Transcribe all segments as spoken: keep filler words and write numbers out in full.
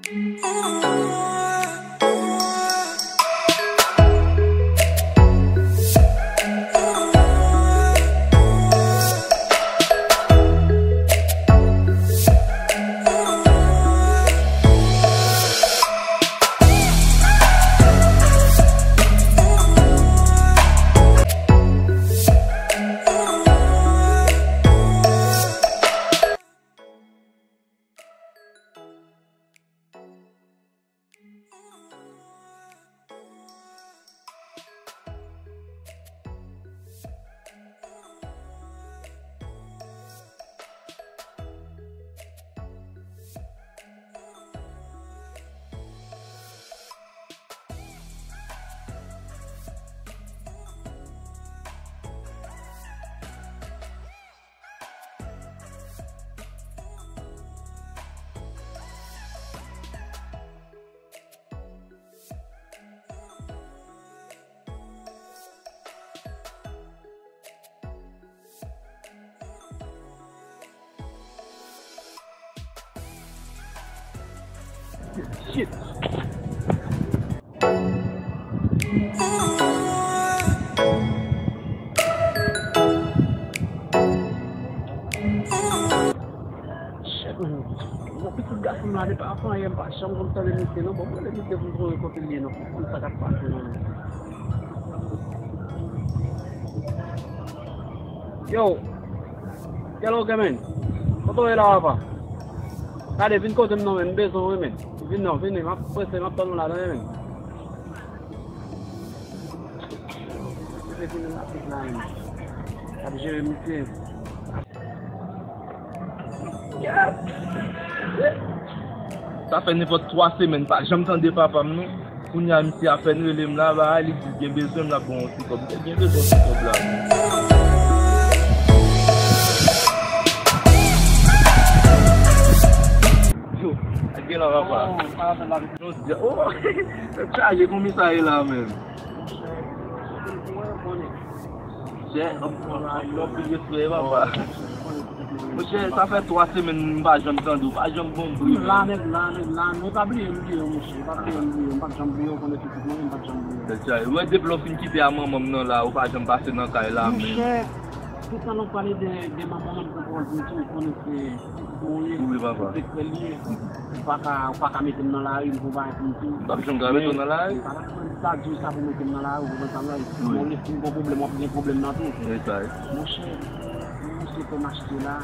Shit. Shit, man. Bon, pitit gason m la, li pa fè anyen, m pa janm konn tande misye, non. Bon, mwen, misye pou m konnen kote l ye, non. Pou m konn sa k ap pase, non. Yo, kèl ou gen, men? Kote w ye la, papa? Gade, vin kote m non, men, m bezwen w, men. Vin non, vini, m ap prese, m ap tann ou la, tande, men. Misye vini rapid la, men. Ap jere misye. Sa fè nenpòt twa semèn, pa janm tande papa m non. Kounye a misye apèn rele m la, bagay, li di l gen bezwen m, l ap ban yon ti kòb. Misye gen bezwen ti kòb la. Yo, ak gen la papa. Oh, sa va fè la. Non, di, oh, tèt chaje konbyen sa ye la menm. Monchè, anpil respè, papa. Monchè, sa fè twa semèn m pa janm tande w, pa janm bon bri. La, nèg, la, nèg, la, men pa bliye m, bliye w, monchè. Pa bliye m, bliye w, m pa janm bliye w, konnen pitit mwen, m pa janm bliye w. Ou wè, depi lè w fin kite a manman m nan la, ou pa janm pase nan kay la, men. Monchè, tout tan nou pale de, de manman m, m konprann, m konnen se Wi, papa. Ou pa ka, ou pa ka mete m nan lari, m gon bagay pou m di. M p ap janm ka mete w nan lari. Men, pa la, sa di w sa pou mete m nan lari, ou konprann sa m la. Wi. Bon, lè si m gon pwoblèm, w ap gen pwoblèm nan tou. Se sa, wi. Monchè, mwen se pou m achte la,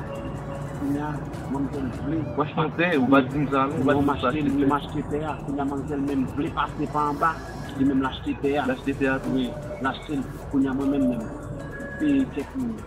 kounye a, manzè vle. W achte yon tè, ou pa di m sa, non, ou pa di m sa, achte tè. M achte tè a, kounye a, manzè menm vle pase pa anba, li menm l achte tè a. L achte tè a tou? Wi, l achte l, kounye a, mwen menm, menm, peye kèk moun.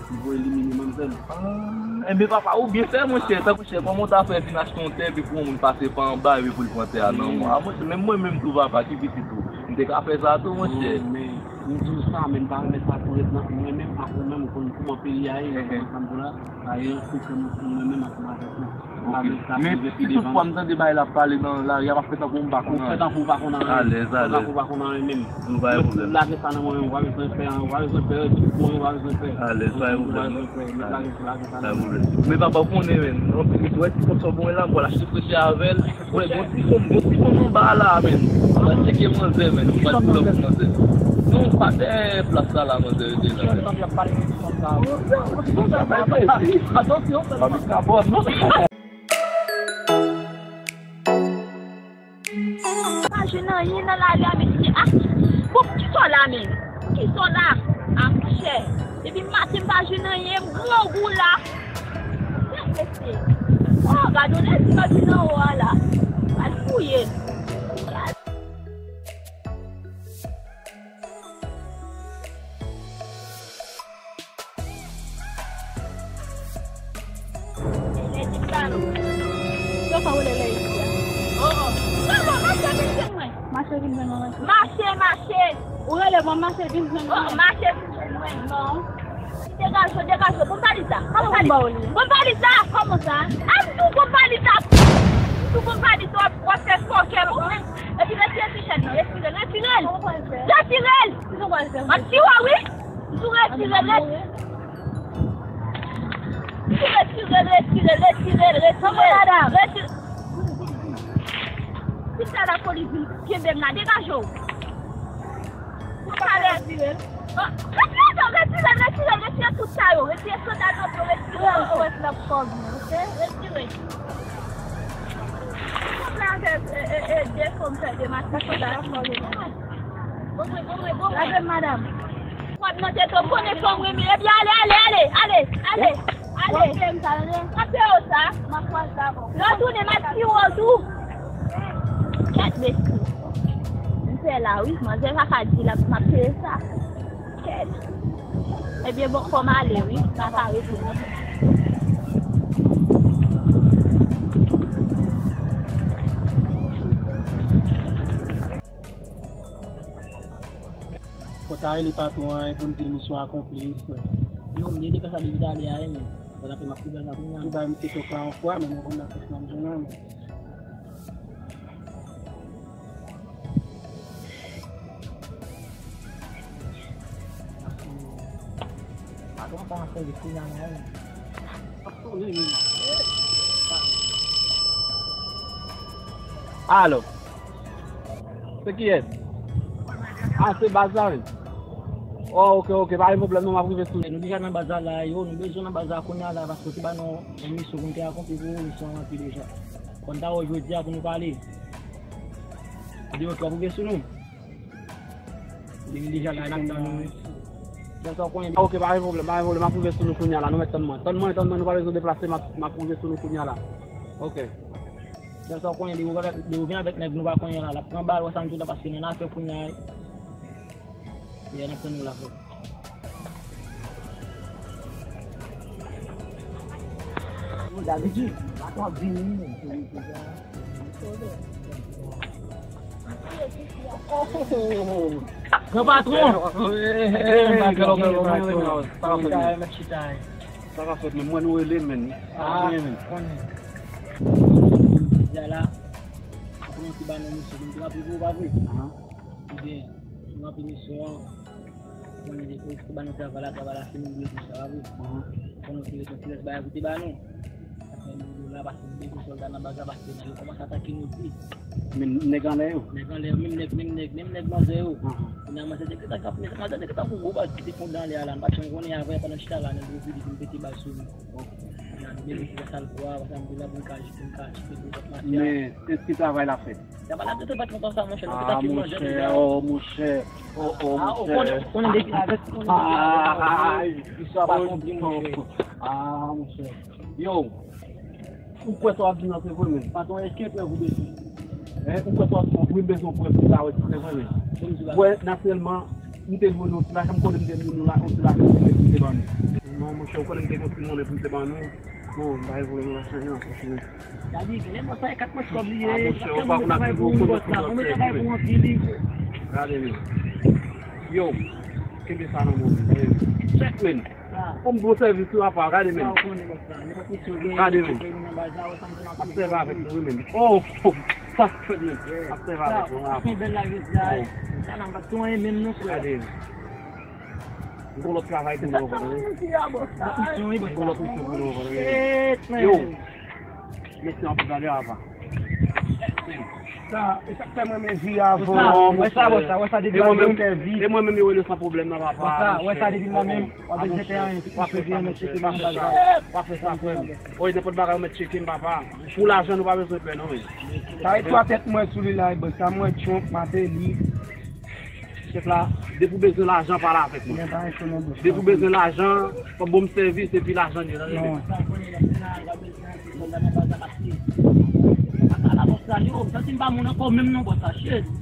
Li voye elimine manzè. Ah, enben papa, ou byen fè, monchè. Tankou, monchè, kòman w ta fè vin achte yon tè, epi pou yon moun pase pa anba, epi pou l pran tè a nan men w? Ah, monchè, menm mwen menm tou, papa, ki pitit ou, m te ka fè sa tou, monchè. Non, men, m di w sa, men m pa renmen sa pou ret nan mwen menm ak ou menm, ou konn kòman peyi a ye, ou konprann sa m di w la? Sa ye yon sekrè mwen menm ak mwen avèk ou. Ok. Men si tout fwa m tande bagay la ap pale nan lari a, m ap fè tankou m pa konn anyen. Ou fè tankou w pa konn anyen. Alèz, alèz. Fè tankou w pa konn anyen menm. Nou pa gen pwoblèm. Lage sa nan mwen, ou pa bezwen fè, ou pa bezwen pè, tout bon, ou pa bezwen fè. Alèz, pa gen pwoblèm, non. Lage, lage sa nan mwen. Men papa, ou konnen, men, anpil, ou wè ti kòb sa w ban mwen la, m pral achte freche avè l. Wè, gon ti fanm, gon ti fanm anba la, men. Ou pral tcheke manzè, men. Ou pral pull up manzè. Non, pa dèyè plas la, la, manzè rete la, men. Attention, attention. M pa jwenn anyen nan lari a, mesye. Ah, bon, poukisa w la menm? Poukisa w la? Ah, monchè, depi maten m pa jwenn anyen, m grangou la. Kèt, mesye. Oh, gad yon lèzim ap vin anwo a la. Al fouye l. Lèzim sa non. Yo fè wole lèzim sa. Oh, oh. Non, non, mache vin jwenn mwen. Mache vin jwenn mwen. Mache, mache. Ou rele mwen, mache vin jwenn mwen. Oh, mache vin jwenn mwen. Non. Degaje w, degaje w. Bon, valid la. Kòman m ba w li? Bon, valid la. Kòman sa? A m di w bon valid la. M di w bon valid la, w ap, w ap fè fòkè, bon. Epi retire ti chèn nan. Retire l, retire l. Retire l. M ap tiye w, wi. M di w retire l, retire l. Retire l, retire l, retire l, retire l. Retire. Tout sa lapolis vin kenbe m la, degaje w. Tout sa lè. Retire l, retire l, retire l, retire tout sa yo. Retire sandal nan pye w, retire. Ou wè si l ap fò vin, oke? Retire. Tout la fè, e, e, e, de fò m fè de matik, sandal ap fò vin. Bon, bon, bon, bon, bon. Lave m, madanm. W ap nan tèt w, konnen fò m renmen. Ebyen, ale, ale, ale, ale, ale, ale. Kanpe w sa. Lè w tounen, m ap tiye w tou. Kèt, mesye. M fè la, wi. Manzè pa ka di l ap, m ap peye sa. Kèt. Ebyen, bon, fò m ale, wi. M pa ka retounen. Fò ta rele patwon an pou n di l misyon akonpli, frè. Yo, m deja fè sa depi talè a, men. Fò n ap fè m ap fè sa kounye a. Ou bay misye tok la yon fwa, men mwen konn nan fòs nan jounen, men. Patwon pa nan sèvis kounye a, men. Ap tounen, men. Alo. Se kiyès? A, se baz la, wi. O, oke, oke, pa gen pwoblèm, non, m ap rive sou li. Nou deja nan baz la, la, yo, nou bezwen nan baz la kounye a la, paske ou te ba nou yon misyon pou nou te akonpli pou ou, misyon an ranpli deja. Fò n ta wè w jodi a pou nou pale. Ou di oke, w ap rive sou nou. Li deja la, l ap tann nou. Sèl sa w konnen. Oke, pa gen pwoblèm, pa gen pwoblèm, m ap rive sou nou kounye a la, nou mèt tann mwen. Tann mwen, tann mwen, nou pa bezwen deplase, m ap, m ap rive sou nou kounye a la. Oke. Sèl sa w konnen, depi w vin avèk, depi w vin avèk nèg nou pa konnen la, l ap pran bal, wè sa m di w la, paske nou nan afè kounye a. Yè, n ap tann nou la, frè. Dabitid, patwon ap vini. Gran patwon! Sa ka fèt, men mwen nou rele, men. Ah, konnen. Jodi a la, ou konnen ti ba nou misye, nou te raple pou ou, pa vre? Ebyen, nou raple misyon an. Konnen depi ou te ba nou travay la, travay la fini, nou vle tou sa, pa vre? Konnen ou te ret yon ti rès bagay pou te ba nou. Sa fè nou la, paske nou bezwen sòlda nan baz la, paske nèg yo kòmanse atake nou pi. Men nèg anlè yo? Nèg anlè yo, menm nèg, menm nèg, menm nèg manzè yo. Kounye a manzè te gentan k ap, manzè te gentan gon gwo bal ki te fonde anlè a la, nou pa t janm konnen, avè pandan chita la, nèg yo vini vin pete bal sou nou. Kounye a nou bezwen ti sa l vwa, sa nou bezwen pou n ka, pou n ka chite pou lòt mafya. Men, èske travay la fèt? Travay la gentan fèt lontan sa, monchè, nou gentan fin manje deja. Ah, monchè, oh, monchè. Oh, oh, monchè. Ah, ou konnen, ou konnen depi avèk, ou konnen depi avèk. Ah, monchè. Ah, monchè. Yo, ou kwè sa w ap di nan se vre menm? Patwon, èske prèv ou bezwen? Hein, ou kwè sa w ap, wi, m bezwen prèv pou sa, wè si se vre menm. Kwè, natirèlman, m te dwe nou ti lajan, m konnen m te dwe nou la, yon ti lajan pou m te ban nou. Non, monchè, ou konnen m te gen yon ti monnen pou m te ban nou. Bon, m pa gen pwoblèm nan lajan an, franchman. Gade, lè mwen fè kat mwen kòb li ye, ah, monchè, ou pa konn ak travay pou yon bòs la, konbyen travay pou anpil li. Gade, men. Yo, kenbe sa nan men w, men. Check, men. Sa. Fò m bon sèvis tou, apa, gade, men. Sa ou konnen, bòs la. Nenpòt misyon gen, gade, men. Ap sèvi avèk nou, wi, men. Oh, oh, sa k fèt, men. Ap sèvi avèk nou, apa. Sa, yon bèl lari la. Sa nan pa tou anyen menm, non, frè. Gade, men. M gon lòt travay pou nou ankò, tande. M gon lòt misyon pou nou ankò, tande. Yo, mèsi anpil, tande, apa. Sa, e sa k fè mwen renmen vi a, vòlò, wè sa, wè sa, wè sa, depi mwen menm, e mwen menm yo rele san pwoblèm nan, papa. Wè sa, wè sa, depi mwen menm, w ap vin jete anyen, tout misye gen, mèt cheke nan baz la. Pa fè sa, frè m. Oy, nenpòt bagay, ou mèt cheke m, papa. Pou lajan, nou pa bezwen pè, non, men. Sa e twa tèt mwen sou li la, e bòs la, mwen, Trump, Martelly. Chèf la, depi w bezwen lajan, pale avèk mwen. Depi w bezwen lajan, fò w ban m sèvis, epi lajan li ye, tande, men.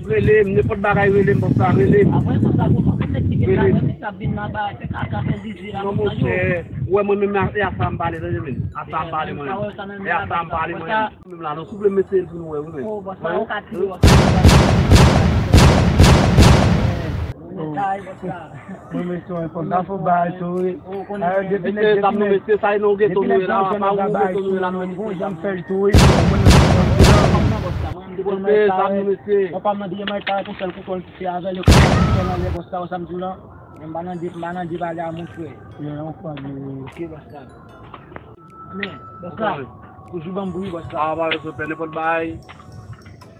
Rele m, nenpòt bagay, rele m, bòs la, rele m. Rele m. Non, monchè, ou wè mwen menm, e a sa m pale, tande, men. A sa m pale, mwen menm. E a sa m pale, mwen menm. Menm la, non, souple, m eseye l pou nou wè, wi, men. Oh, bòs la, ou ka tiye, bòs la. Mwen, mesye, w fò m ta fò bay tou, wi. Mesye, zam nou, mesye, sa e nan geto nou ye la, pa ou geto nou ye la, non, mesye, zam nou. Mesye, zam nou, mesye. Mwen pa nan D M I, pa yon sèl kouton, se avè yo ki fè nan lè, bòs la, ou sa m di w la. Men m pa nan D M I, m pa nan D M I ale a, mon frè. Ok, bòs la. Men, bòs la, toujou ban m bri, bòs la. A, pa bezwen pè, nenpòt bagay.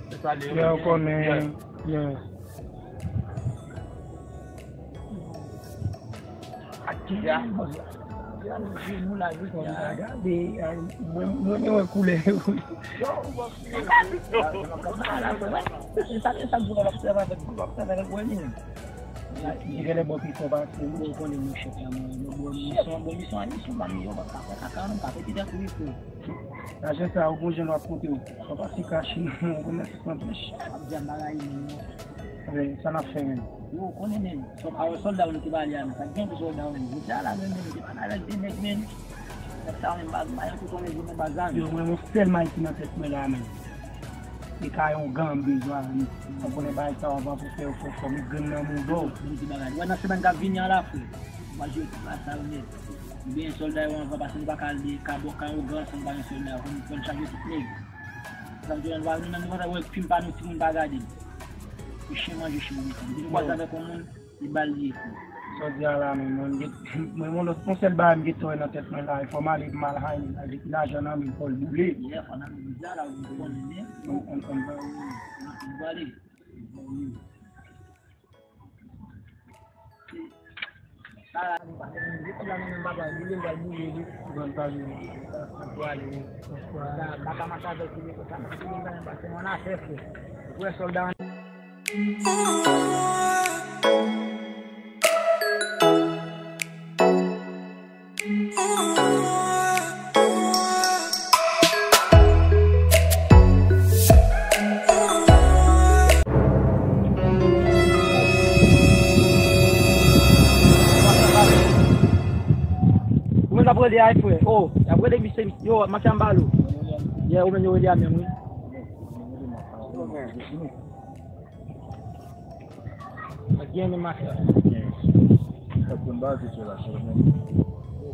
Lè w konnen, yeah. Ak ki sa? Jenou la, jodi a. Gade, ay, mwen, mwen, mwen wè koulè yo. Yo, bon, se sa, se sa, gwo, w ap sèvi avèk, w ap sèvi avèk wè li. Li genlè bò pi fò pase m. Ou konnen, monchè, frè mwen, bon, misyon, bon, misyon, misyon, pa m yo, pa ka fè kaka, non, ka fè ti dèk wi, frè. Lajan sa yo, bon jan w ap konte yo. Fò pa si kache non, ou konnen se san pèch. Ap di a bagay menm non. Men, sa n ap fè menm? Yo, ou konnen menm. Sòl, a wè sòlda ou nou te pale a menm. Sa gen pou sòlda ou menm. Jodi a la menm, menm, te pale avèk de nèg menm. Nèg sa yo menm, baz, mayon tout on nèg yo menm baz la menm. Yo, mwen, yon sèl may ki nan tèt mwen la menm. E ka yon gan m bezwen ale. Ou konnen bagay sa yo avan pou fè yo fè fò, met grenn nan mouda w. Menm ti bagay. Ou wè nan semèn k ap vini an la, frè. Ou va jwe tout la sa yo nèt. Oubyen sòlda yo anvan, paske nou pa ka al de kabòk a yo gran san nou pa gen sòlda yo, fò n, fò n chaje tout nèg. Sa vle di nou pa, nou menm nou pa ta wè fim pa nou timoun pa gade l. Se chen manje chen li. Depi nou kwaze avèk yon moun, se bal li ye frè. Sa w di a la menm, mwen, mwen, mwen, yon sèl bagay m gentan wè nan tèt mwen la, e fò m ale pou m al hay, al depi lajan nan men l, fò l boule. Yeah, fò n al boule la, ou konnen, men. On, on, on. Nou pale. Ou menm n ap rele a, frè. Oh, y ap rele misye, yo, Matya m ba l ou. Yeah, ou menm yo rele a menm, wi. Sa gen menm afè. Sa gen menm afè. Yo,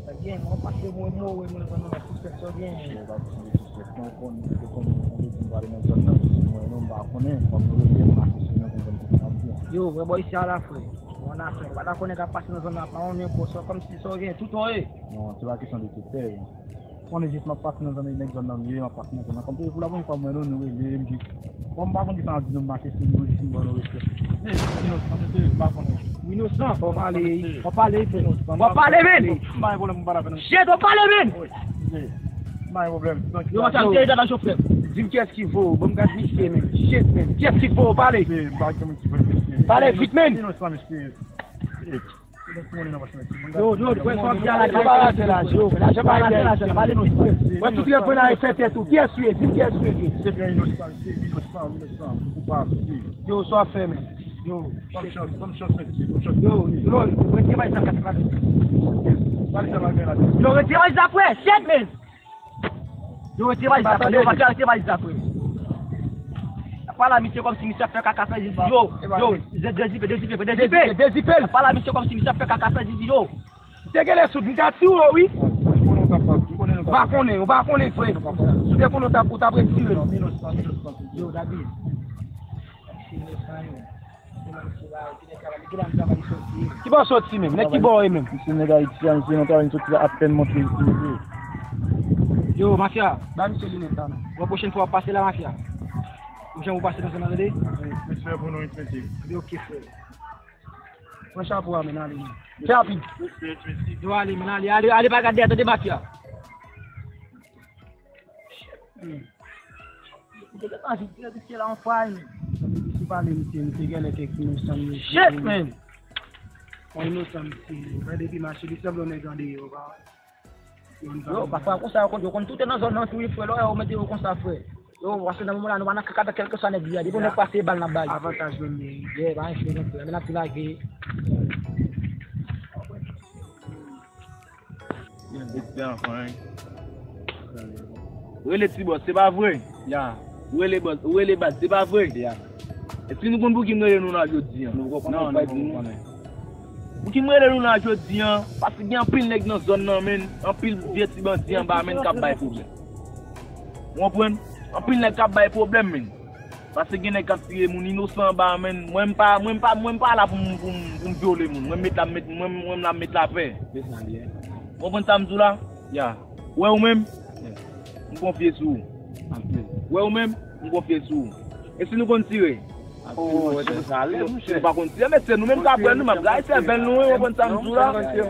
sa gen, mwen pase mwen mori, mwen konn nan suspèk sa gen. Yo, pa gen suspèk, mwen konn, mwen konn, mwen konn, mwen konn nan zòn nan, si mwen non, m pa konnen, kòm nou rete, m pase sou nan konn konn sa ap di. Yo, mwen bò isi a la, frè. Mwen nan afè, pa ta konnen k ap pase nan zòn nan, pa konnen kò sa, kòm si sa gen, tout an e. Non, se pa kesyon de tout pè. Konnen jis m ap pase nan zòn nan, nèg zòn nan m ye, m ap pase nan zòn nan. Kòm se pou la premye fwa m wè nou, nou rele m jis. Bon, m pa konn kisa m ap di nou, m mache sou nou, jis m ban nou respè. Inosan, mesye, m pa konnen. Inosan, fò w pale, fò w pale, fò w pale, men. M pa gen pwoblèm, m pale avè nou. Shit, fò w pale, men. M pa gen pwoblèm. Yo, mwen sa m te deja nan chofè. Di m kiyès ki voye w, bon, m gad misye, men. Shit, men. Kiyès ki voye w, pale. M pa gen moun ki voye m, mesye. Pale vit, men. Inosan, mesye. Yo, yo, wè sa w ap di a la, yo, lajan pa lajan, lajan, pale nou. Wè tout revè la e fè tèt ou. Kiyès ou ye? Di m kiyès ou ye. Se byen inosan, se inosan, inosan, ou pa asousi. Yo, sa w ap fè, men? Yo, ban m chans, ban m chans, mesye, ban m chans. Yo, yo, retire valiz la, frè. Yo, retire valiz la, frè. Shit, men. Yo, retire valiz la, frè. Yo, retire valiz la, frè. Pale a misye kòmsi misye ap fè kaka, fè zizi. Yo, yo, dezipe, dezipe, frè, dezipe. Dezipe, dezipe. Pale a misye kòmsi misye ap fè kaka, fè zizi, yo. Te genlè sou, m ta tire w, wi. Ou pa konnen, ou pa konnen, frè. Si w te konnen, ou t ap, ou t ap retire l. Yo, David. Ki bò w soti menm? Nèg ki bò w ye menm? Misye nèg Ayiti a, misye nan travay, m soti apèn monte isi, mesye. Yo, mafya, ba misye linèt la, non. Bon, pwochèn fwa w ap pase la, mafya. Ou janm ou pase nan zòn nan, tande? Respè pou nou, mesye. Ebyen, oke, frè. Pran chapo a, men, ale, men. Fè rapid. Yo, ale, men, ale, ale, ale, pa gade dèyè, tande, mafya. Hmm. Ou te gentan vin kretye la yon fwa, men. Misye pale, misye, misye genlè kèk inosan, misye. Shit, man! Yon inosan, misye. Mwen depi mache, li sanble yon nèg andeyò, pa. Yo, pafwa konsa, yo konn, yo konn tout nan zòn nan tou, wi, frè, lè yo mete yo konsa, frè. Yo, paske nan moman la, nou pa nan kaka avèk kèlkeswa nèg li a. Depi nou pase bal, n ap ba li. Avantaj menm li. Yeah, pa gen cheve non, frè. Men n ap di lage. Rele ti bòs, se pa vre? Ya. Ou rele bòs, ou rele baz, se pa vre? Ya. Èske nou konn pou ki m rele nou la jodi a? Non, non, nou pa konnen. Pou ki m rele nou la jodi a? Paske gen anpil nèg nan zòn nan, men, anpil vye ti bandi anba, men, k ap bay pwoblèm. Ou konprann? Anpil nèg k ap bay pwoblèm, men. Paske gen nèg k ap tire moun inosan anba, men. Mwen, m pa, mwen, m pa, mwen, m pa la pou m, pou m, pou m vyole moun. Mwen, m met la, m met, mwen, mwen, m la, m met lapè. Ou konprann sa m di w la? Ya. Ou wè ou menm? M konfye sou ou. Ou wè ou menm? M konfye sou ou. E si nou konn tire? Oh, se pou sa ale, monchè. Si nou pa konn tire, mesye, nou menm k ap wè nou, m ap gaye sèvèl nou, wi, w konprann sa m di w la?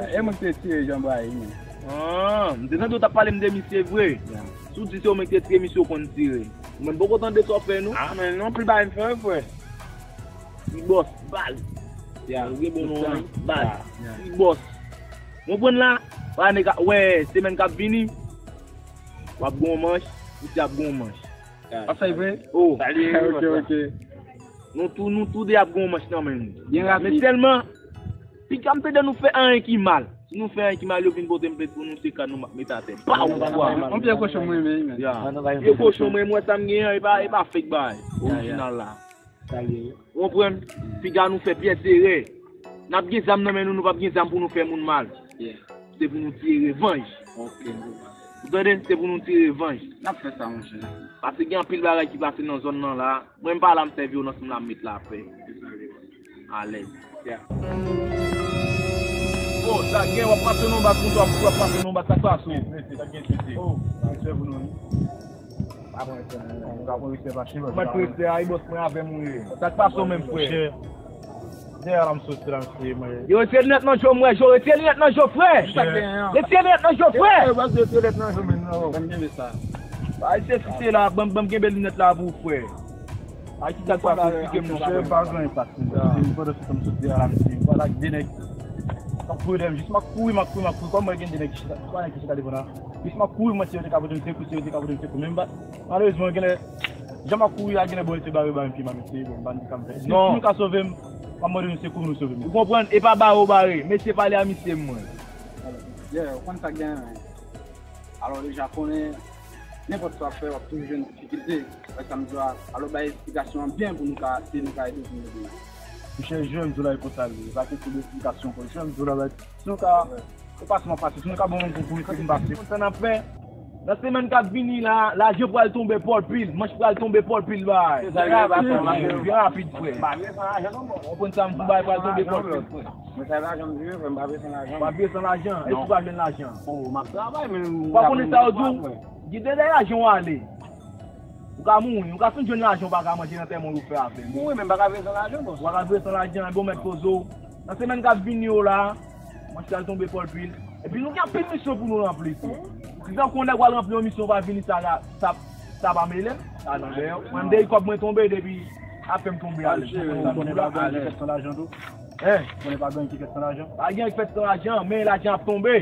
E mwen ki te tire Jean Bayi, men. Ah, m te tande w t ap pale m de misye vre. Si w di se ou menm ki te tire misye, ou konn tire. Ou menm poko tande sa w fè, non? Ah, men non, pil bagay m fè, wi, frè. Ti bòs, baz. Ou gen bon non, wi, baz. Ti bòs. Ou konprann la? Pa nèg a, wè, semèn k ap vini, w ap gon manch, misye ap gon manch. Ah, sa e vre? Oh. Ok, ok. Nou tou, nou tou de ap gon manch nan men nou. Byen rapid. Men sèlman, piga m tande nou fè anyen ki mal. Si nou fè anyen ki mal, yo vin pote m plent pou nou, se kad nou m ap met atè. Paw! On pye kochon mwen renmen, men. Ya. Pye kochon mwen, mwen sa m gen an, e pa, e pa fake bagay. Orijinal la. Ou konprann? Piga nou fè pyès erè. N ap gen zam nan men nou, nou p ap gen zam pou nou fè moun mal. Se pou nou tire revanj. Ou tande? Se pou nou tire revanj. N ap fè sa, monchè. Paske gen anpil bagay ki pase nan zòn nan la. Mwen, m pa la, m fè vyolans, m la, m met lapè. Alèz. Bon, sa gen, w ap pase nan bat, w ap, w ap pase nan bat, sa k pase w? Oh, respè pou nou, wi. Pa pran respè, non. Ou ka pran respè pa chen, mwen pran respè a, e bòs mwen avè m, wi. Sa k pase w menm, frè? Dèyè la m soti la, m seye mwen. Yo, retire linèt nan je w, m wè je w. Retire linèt nan je w, frè. Retire linèt nan je w, frè. Yo, yo, retire linèt nan je w, men non. Ban m kenbe sa. Bay se site la, ban m, ban m kenbe linèt la pou ou, frè. Ay, ki sa k pase, eksplike m non, frè. M pa gen anyen pase. M pandan se tan m sot dèyè la, m seye. M pale ak de nèg. M ap kouri dèyè m, jis m ap kouri, m ap kouri, m ap kouri. Kòm mwen gen de nèg ki chita, twa nèg ki chita devan la. Jis m ap kouri, mwen si yo te ka pote m sekou, si yo te ka pote m sekou. Men m pa, malerezman, genlè, jan m ap kouri a, genlè, bon, yo te bare ba m pye, m ap eseye, bon, m pa di sa m fè. Si nou ka sove m, m ap mande nou sekou, nou sove m. Ou konprann? E pa bare w bare. Mesye, pale a misye, mwen. Yeah, ou konn sa k genyen, men. Alò, deja konnen, nenpòt sa w ap fè, w ap toujou jwenn difikilte. Wè sa m di w la. Alò, bay esplikasyon an byen pou nou ka, si nou ka ede pou nou ede. Monchè, jan m di w la, e konsa l ye. E pa kesyon de esplikasyon ankò. Jan m di w la, si nou ka, se pa sèlman pase, si nou ka ban mwen pou, pou, pou m pase. Konn sa n ap fè? Nan semèn k ap vini la, lajan pral tonbe pòlpil, manch pral tonbe pòlpil, bay. Byen rapid, frè. Ou konprann sa m di w, bay pral tonbe pòlpil, frè. Mwen sa lajan m di, frè, m pa vle san lajan. W ap vle san lajan? Èske w pa jwenn lajan? Oh, m ap travay, men ou pa konnen sa yo di w? Gide lè lajan w ale. Ou ka mouri, ou ka fin jwenn lajan, ou pa ka manje nan tèlman yo fè avè l. Mouri, men m pa ka vle san lajan, bòs. Ou pa ka vle san lajan, e bon mèt poze w. Nan semèn k ap vini yo la, manch pral tonbe pòlpil. Epi nou gen anpil misyon pou nou ranpli tou. Si tankou yon nèg pral ranpli yon misyon, pa vini sa la, sa, sa pa mele m. A non, dèyè. Mwen, m depi kòb mwen tonbe, depi afè m tonbe ale. Ou konnen pa gen anyen ki fèt san lajan tou. Hein? Konnen pa gen anyen ki fèt san lajan. Pa gen anyen ki fèt san lajan, men lajan ap tonbe.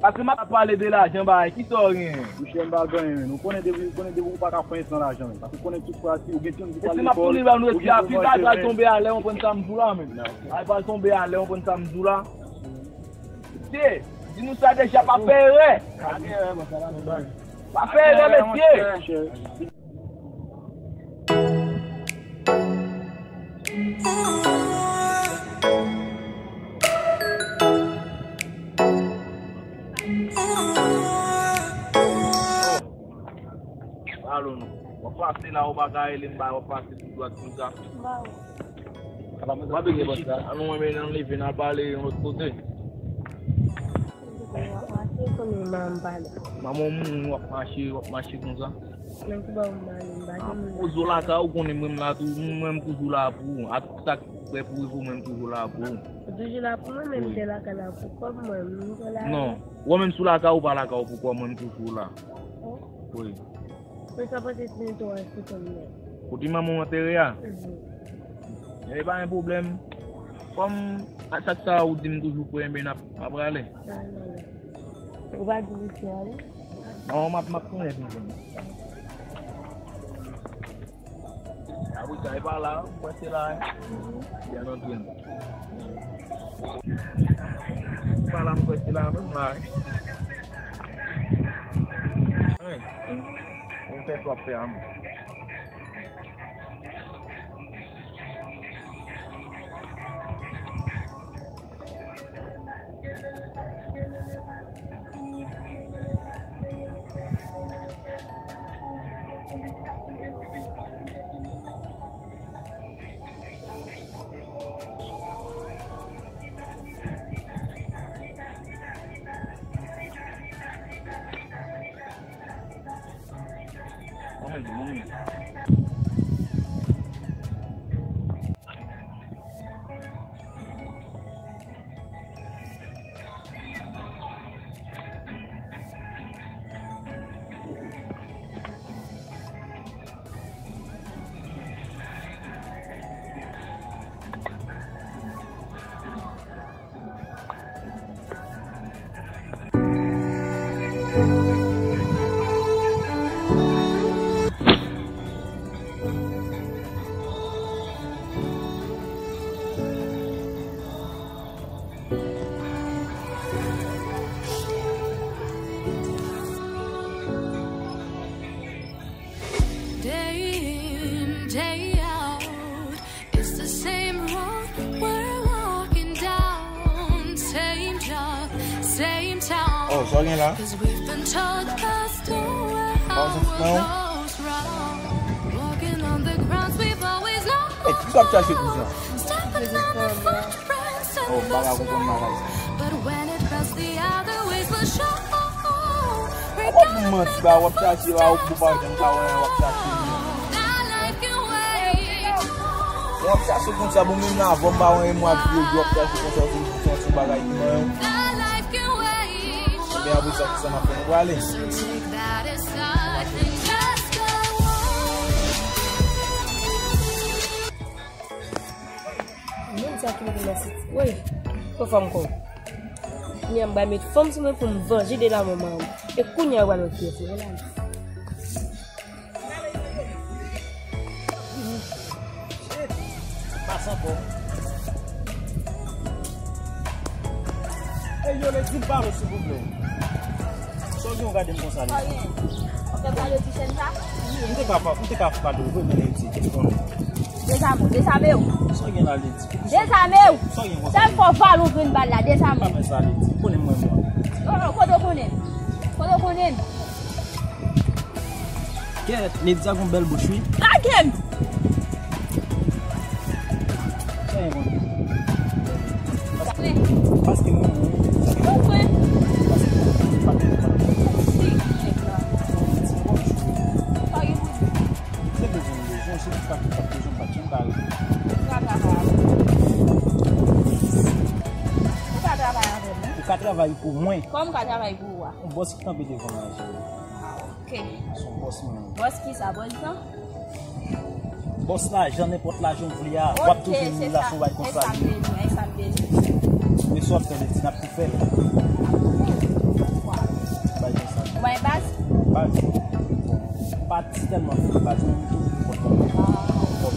Paske m ap pale de lajan, bay, kisa w gen? Monchè, m pa gen anyen, men. Ou konnen depi, ou konnen depi ou pa ka fè anyen san lajan, men. Paske ou konnen tout fwa, si ou gen timoun ki pral lekòl, ou gen pou manje, men. Ay pral tonbe alè, ou konprann sa m di w la, men. Ay pral tonbe alè, ou konprann sa m di w la. Mesye, di nou sa deja, pa fè erè. Pa fè erè, monchè. Pa fè erè, mesye. Alo non. W ap pase la, ou pa ka rele m, w ap pase sou dwat konsa. W ap rete chita, nou renmen nan leve, n a pale yon lòt kote. W ap mache, konnen manman m pa la. Manman w mouri, w ap mache, w ap mache konsa. Nan ki bò m ale, m pa gen moun. Poze w lakay ou, konnen mwen m la tou, mwen m toujou la pou ou. A tout sa k prè pou rive, mwen m toujou la pou ou. Ou toujou la pou mwen, men m te lakay la pou kòb mwen, m te la. Non, ou menm si w lakay ou pa lakay ou pou kòb, mwen m toujou la. Wi. Mwen sa panse si nou tou an se kòm mwen. Kote manman w antere a? Mhm. E pa gen pwoblèm. Kòm a chak sa ou di m toujou prè, enben n ap, m ap prale. Ou pa di misye ale? Non, m ap, m ap tounen vin jwenn. Apre sa, e pa la, m prèske la, hein. Byen antre m. E pa la, m prèske la, menm la, hein. Hein. Ou fè twòp fè a, m. Day in, day out, it's the same road we're walking down, same job, same town. Oh, sa w gen la? 'Cause we've been told the story how our roads run. Walking on the grounds we've always known. Hey, ki sa w ap chache kounya? Stepping on the footprints. Oh, m pa ka konprann bagay sa. Apa pou m manti ba w ap chache la, ou pa janm ka wè w ap chache li. W ap chache konsa, bon, menm nan avè w, m pa wè yon mwa vye w ap chache konsa, se yon ti bagay ki manyen w. Ebyen, apre sa, kisa n ap fè? Nou prale. Moun sa ki mete nan sit. Woy, fò fanm kon. Kounye a m bay met fanm sou mwen pou m vanje de lanmò manman m. E kounye a w al wè kiyès mwen la. Shit. Pas ankò. Ey, yo, lè di m pale, silvouplè. Sa w gen w gade m konsa, Leti? Anyen. W ap fè pale ti chèn sa? M te ka pa, m te ka pale w vre, men Leti, ou konnen. Dezame w, dezame w. Sa w gen la, Leti? Dezame w. Sa w gen konsa? Sèl fò w vale ouvri yon bal la, dezame w. Pa fè sa, Leti. Ou konnen mwen, mwen. Oh, oh, kote w konnen m? Kote w konnen m? Kèt, Leti sa gon bèl bouch, wi. Lage m! Sa gen konn. Paske, paske mwen, mwen, paske mwen, paske mwen, paske mwen, se bezwen, bezwen, se pa ki pa bezwen, pa ki pa. Ou ka travay avè m. Ou ka travay avè m, wi. Ou ka travay pou mwen. Kòman m ka travay pou ou a? Yon bòs ki kanpe devan manje. Ah, ok. Se yon bòs mwen. Bòs ki sa? Bòs jan? Bòs lajan, nenpòt lajan w vle a, w ap toujou jwenn li la, se yon bagay konsa li ye. Wi, sa m bezwen, sa m bezwen. Men sa w ap fè, Leti, n ap tou fè l. Bagay konsa. Ou bay baz? Baz. Bon, m pa di tèlman fè baz, men m toujou fè kòb. Ah. Kòb.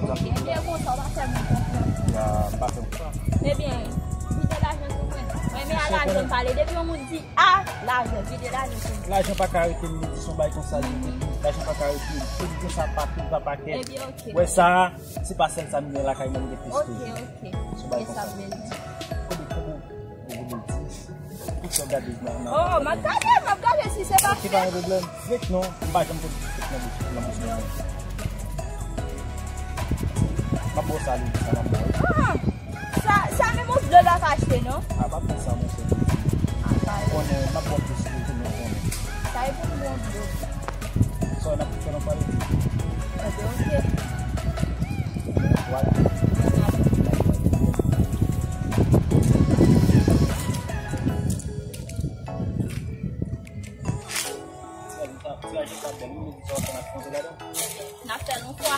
Ok, lè konsa, w pa fè moun konfyans. Ya, m pa fè moun konfyans. Ebyen, vide lajan sou mwen. Mwen, men a lajan m pale. Depi yon moun di, ah, lajan, vide lajan sou mwen. Lajan pa ka rete m, Leti, se yon bagay konsa li ye. Lajan pa ka rete m. Tout gen sa patou, pa pakèt. Ebyen, ok. Wè sa, se pa sèl sa m gen lakay mwen, m gen plis toujou. Ok, ok. Se yon bagay konsa. Kote, kote, kote, kote. Ou sa gade nan, nan. Oh, m ap gade, m ap gade si se pa fèk. Ok, pa gen pwoblèm. Fèk non, m pa janm konn fèk nan bouch, nan bouch mwen. M ap ba w sa, Leti, sa m ap ba w. Ah! Sa, sa menm yon dlo l ap achte, non? A, pa fè sa, monchè. A, pa. Konnen, m ap ba w plis ke nou konnen. Sa e pou m bon dlo. Sa w ap fè nan pale? Ebyen, ok. Wala. Ti aje sa bèl, wi, men sa w ap fè n ap konte ladan. N ap fè l yon fwa.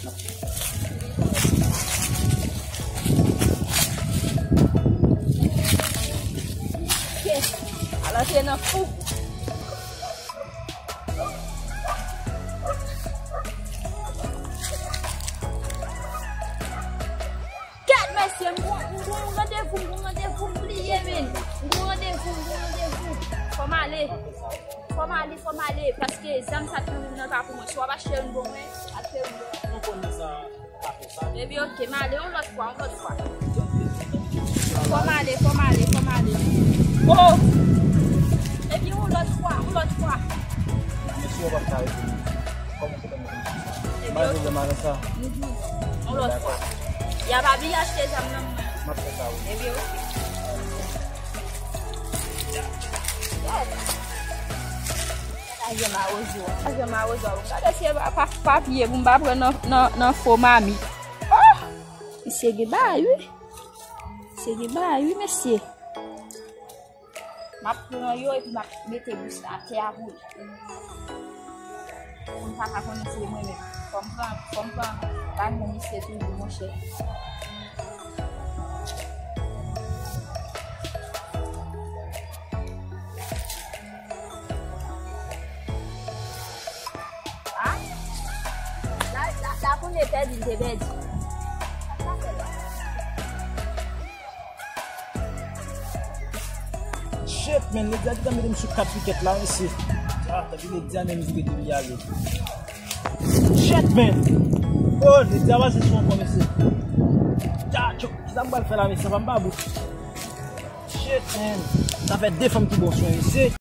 Ok. Al antre nan fou. Kèt, mesye, m gon, m gon yon randevou, m gon randevou, m bliye, men. M gon randevou, m gon randevou. Fò m ale. Fò m ale, fò m ale, paske zam sa t nan men m nan pa pou mwen. Si w ap achte youn bon mwen, achte youn bon mwen. Nou konnen sa, pa fè sa. Ebyen, ok, m ale yon lòt fwa, yon lòt fwa. Fò m ale, fò m ale, fò m ale. Oh! Ebyen, yon lòt fwa, yon lòt fwa. Mesye, w ap ka rete. Kòman Malgre sa. Mhm. On lòt fwa. Y ap abiye achte zam nan mwen. M ap fè sa, wi. Ebyen, ok. Lajan mawozo a. Lajan mawozo a. Gade si e pa, pa, papye pou m pa pran nan, nan, nan fo mamit. Oh! Misye gen bagay, wi. Misye gen bagay, wi, mesye. M ap pran yo epi m ap mete bous la atè a pou li. Pou m pa ka konnen se mwen menm. Fò m pran, fò m pran lajan misye toujou, monchè. Li te pèdi, li te pèdi. Shit, man, Ledya te mete m sou kat pikèt la, mesye. Ah, tanpri Ledya menm ki mete m ale. Shit, man. Oh, Ledya pase sou ankò, mesye. Tcha, tcho, kisa m pral fè la, mesye? Sa pa m pa bout. Shit, man. Sa fè de fanm ki bon swen, mesye.